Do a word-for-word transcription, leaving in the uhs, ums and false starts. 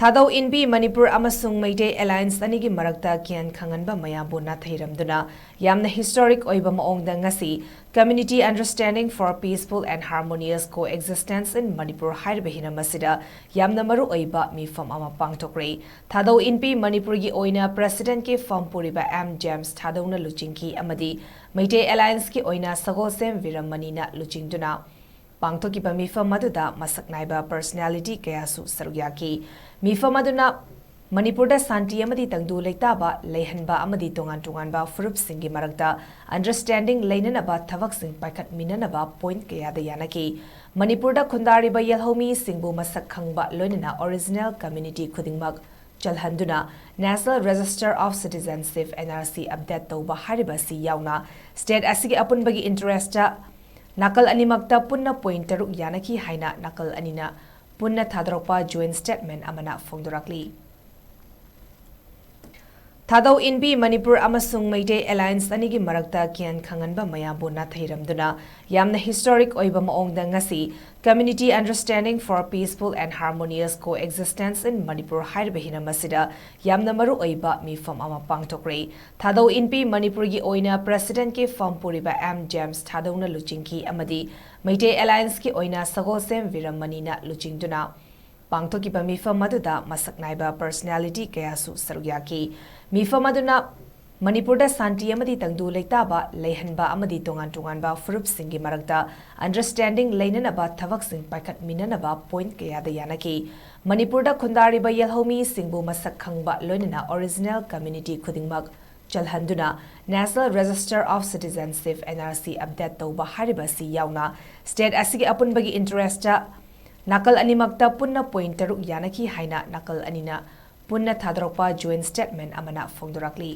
ꯊꯥꯗꯧ ꯏꯟꯕꯤ ꯃꯅꯤꯄꯨꯔ ꯑꯃꯁꯨꯡ ꯃꯩꯇꯩ ꯑꯦꯂꯥꯏꯟꯁ ꯑꯅꯤꯒꯤ ꯃꯔꯛꯇ ꯒ꯭ꯌꯥꯟ ꯈꯪꯍꯟꯕ ꯃꯌꯥꯝꯕꯨ ꯅꯥꯊꯩꯔꯝꯗꯨꯅ ꯌꯥꯝꯅ ꯍꯤꯁꯇꯣꯔꯤꯛ ꯑꯣꯏꯕ ꯃꯑꯣꯡꯗ ꯉꯁꯤ Community Understanding for Peaceful and Harmonious Coexistence in Manipur ꯍꯥꯏꯔꯤꯕ ꯍꯤꯔꯝ ꯑꯁꯤꯗ ꯌꯥꯝꯅ ꯃꯔꯨ ꯑꯣꯏꯕ ꯃꯤꯐꯝ ꯑꯃ ꯄꯥꯡꯊꯣꯛꯈ꯭ꯔꯦ꯫ ꯊꯥꯗꯧ ꯏꯟꯕꯤ ꯃꯅꯤꯄꯨꯔꯒꯤ ꯑꯣꯏꯅ ꯄ꯭ꯔꯦꯁꯤꯗꯦꯟꯠꯀꯤ ꯐꯝ ꯄꯨꯔꯤꯕ ꯑꯦꯝ ꯖꯦꯝꯁ ꯊꯥꯗꯧꯅ ꯂꯨꯆꯤꯡꯈꯤ ꯑꯃꯗꯤ ꯃꯩꯇꯩ ꯑꯦꯂꯥꯏꯟꯁꯀꯤ ꯑꯣꯏꯅ ꯁꯒꯣꯜꯁꯦꯝ ꯕꯤꯔꯝꯃꯅꯤꯅ ꯂꯨꯆꯤꯡꯗꯨꯅ ꯄꯥꯡꯊꯣꯛꯈꯤꯕ ꯃꯤꯐꯝ ꯑꯗꯨꯗ ꯃꯁꯛ ꯅꯥꯏꯕ ꯄꯔꯁꯅꯦꯂꯤꯇꯤ ꯀꯌꯥꯁꯨ ꯁꯔꯨꯛ ꯌꯥꯈꯤ꯫ ꯃꯤꯐꯝ ꯑꯗꯨꯅ ꯃꯅꯤꯄꯨꯔꯗ ꯁꯥꯟꯇꯤ ꯑꯃꯗꯤ ꯇꯪꯗꯨ ꯂꯩꯇꯥꯕ ꯂꯩꯍꯟꯕ ꯑꯃꯗꯤ ꯇꯣꯉꯥꯟ ꯇꯣꯉꯥꯟꯕ ꯐꯨꯔꯨꯞꯁꯤꯡꯒꯤ ꯃꯔꯛꯇ ꯑꯟꯗꯔꯁ꯭ꯇꯦꯟꯗꯤꯡ ꯂꯩꯅꯅꯕ ꯊꯕꯛꯁꯤꯡ ꯄꯥꯏꯈꯠꯃꯤꯟꯅꯅꯕ ꯄꯣꯏꯟꯠ ꯀꯌꯥꯗ ꯌꯥꯅꯈꯤ꯫ ꯃꯅꯤꯄꯨꯔꯗ ꯈꯨꯟꯗꯥꯔꯤꯕ ꯌꯦꯜꯍꯧꯃꯤꯁꯤꯡꯕꯨ ꯃꯁꯛ ꯈꯪꯕ ꯂꯣꯏꯅꯅ ꯑꯣꯔꯤꯖꯤꯅꯦꯜ ꯀꯝꯃ꯭ꯌꯨꯅꯤꯇꯤ ꯈꯨꯗꯤꯡꯃꯛ ꯆꯜꯍꯟꯗꯨꯅ National Register of Citizenship, N R C, update ꯇꯧꯕ ꯍꯥꯏꯔꯤꯕ ꯑꯁꯤ ꯌꯥꯎꯅ ꯁ꯭ꯇꯦꯠ ꯑꯁꯤꯒꯤ ꯑꯄꯨꯟꯕꯒꯤ ꯏꯟꯇꯔꯦꯁꯇ ꯅꯥꯀꯜ ꯑꯅꯤꯃꯛꯇ ꯄꯨꯟꯅ ꯄꯣꯏꯟꯠ ꯇꯔꯨꯛ ꯌꯥꯅꯈꯤ ꯍꯥꯏꯅ ꯅꯥꯀꯜ ꯑꯅꯤꯅ ꯄꯨꯟꯅ ꯊꯥꯗꯣꯔꯛꯄ ꯖꯣꯏꯟꯠ ꯁ꯭ꯇꯦꯠꯃꯦꯟꯠ ꯑꯃꯅ ꯐꯣꯡꯗꯣꯔꯛꯂꯤ꯫ ꯊꯥꯗꯧ ꯏꯟꯕꯤ ꯃꯅꯤꯄꯨꯔ ꯑꯃꯁꯨꯡ ꯃꯩꯇꯩ ꯑꯦꯂꯥꯏꯟꯁ ꯑꯅꯤꯒꯤ ꯃꯔꯛꯇ ꯒ꯭ꯌꯥꯟ ꯈꯪꯍꯟꯕ ꯃꯌꯥꯝꯕꯨ ꯅꯥꯊꯩꯔꯝꯗꯨꯅ ꯌꯥꯝꯅ ꯍꯤꯁꯇꯣꯔꯤꯛ ꯑꯣꯏꯕ ꯃꯑꯣꯡꯗ ꯉꯁꯤ Community Understanding for Peaceful and Harmonious Coexistence in Manipur ꯍꯥꯏꯔꯤꯕ ꯍꯤꯔꯝ ꯑꯁꯤꯗ ꯌꯥꯝꯅ ꯃꯔꯨ ꯑꯣꯏꯕ ꯃꯤꯐꯝ ꯑꯃ ꯄꯥꯡꯊꯣꯛꯈ꯭ꯔꯦ꯫ ꯊꯥꯗꯧ ꯏꯟꯕꯤ ꯃꯅꯤꯄꯨꯔꯒꯤ ꯑꯣꯏꯅ ꯄ꯭ꯔꯦꯁꯤꯗꯦꯟꯠꯀꯤ ꯐꯝ ꯄꯨꯔꯤꯕ ꯑꯦꯝ ꯖꯦꯝꯁ ꯊꯥꯗꯧꯅ ꯂꯨꯆꯤꯡꯈꯤ ꯑꯃꯗꯤ ꯃꯩꯇꯩ ꯑꯦꯂꯥꯏꯟꯁꯀꯤ ꯑꯣꯏꯅ ꯁꯒꯣꯜꯁꯦꯝ ꯕꯤꯔꯝꯃꯅꯤꯅ ꯂꯨꯆꯤꯡꯗꯨꯅ ꯄꯥꯡꯊꯣꯛꯈꯤꯕ ꯃꯤꯐꯝ ꯑꯗꯨꯗ ꯃꯁꯛ ꯅꯥꯏꯕ ꯄꯔꯁꯅꯦꯂꯤꯇꯤ ꯀꯌꯥꯁꯨ ꯁꯔꯨꯛ ꯌꯥꯈꯤ꯫ ꯃꯤꯐꯝ ꯑꯗꯨꯅ ꯃꯅꯤꯄꯨꯔꯗ ꯁꯥꯟꯇꯤ ꯑꯃꯗꯤ ꯇꯪꯗꯨ ꯂꯩꯇꯥꯕ ꯂꯩꯍꯟꯕ ꯑꯃꯗꯤ ꯇꯣꯉꯥꯟ ꯇꯣꯉꯥꯟꯕ ꯐꯨꯔꯨꯞꯁꯤꯡꯒꯤ ꯃꯔꯛꯇ ꯑꯟꯗꯔꯁ꯭ꯇꯦꯟꯗꯤꯡ ꯂꯩꯅꯅꯕ ꯊꯕꯛꯁꯤꯡ ꯄꯥꯏꯈꯠꯃꯤꯟꯅꯅꯕ ꯄꯣꯏꯟꯠ ꯀꯌꯥꯗ ꯌꯥꯅꯈꯤ꯫ ꯃꯅꯤꯄꯨꯔꯗ ꯈꯨꯟꯗꯥꯔꯤꯕ ꯌꯦꯜꯍꯧꯃꯤꯁꯤꯡꯕꯨ ꯃꯁꯛ ꯈꯪꯕ ꯂꯣꯏꯅꯅ ꯑꯣꯔꯤꯖꯤꯅꯦꯜ ꯀꯝꯃ꯭ꯌꯨꯅꯤꯇꯤ ꯈꯨꯗꯤꯡꯃꯛ ꯆꯜꯍꯟꯗꯨꯅ National Register of Citizenship, N R C, update ꯇꯧꯕ ꯍꯥꯏꯔꯤꯕ ꯑꯁꯤ ꯌꯥꯎꯅ ꯁ꯭ꯇꯦꯠ ꯑꯁꯤꯒꯤ ꯑꯄꯨꯟꯕꯒꯤ ꯏꯟꯇꯔꯦꯁꯇ ꯅꯥꯀꯜ ꯑꯅꯤꯃꯛꯇ ꯄꯨꯟꯅ ꯄꯣꯏꯟꯠ ꯇꯔꯨꯛ ꯌꯥꯅꯈꯤ ꯍꯥꯏꯅ ꯅꯥꯀꯜ ꯑꯅꯤꯅ ꯄꯨꯟꯅ ꯊꯥꯗꯣꯔꯛꯄ ꯖꯣꯏꯟꯠ ꯁ꯭ꯇꯦꯠꯃꯦꯟꯠ ꯑꯃꯅ ꯐꯣꯡꯗꯣꯔꯛꯂꯤ꯫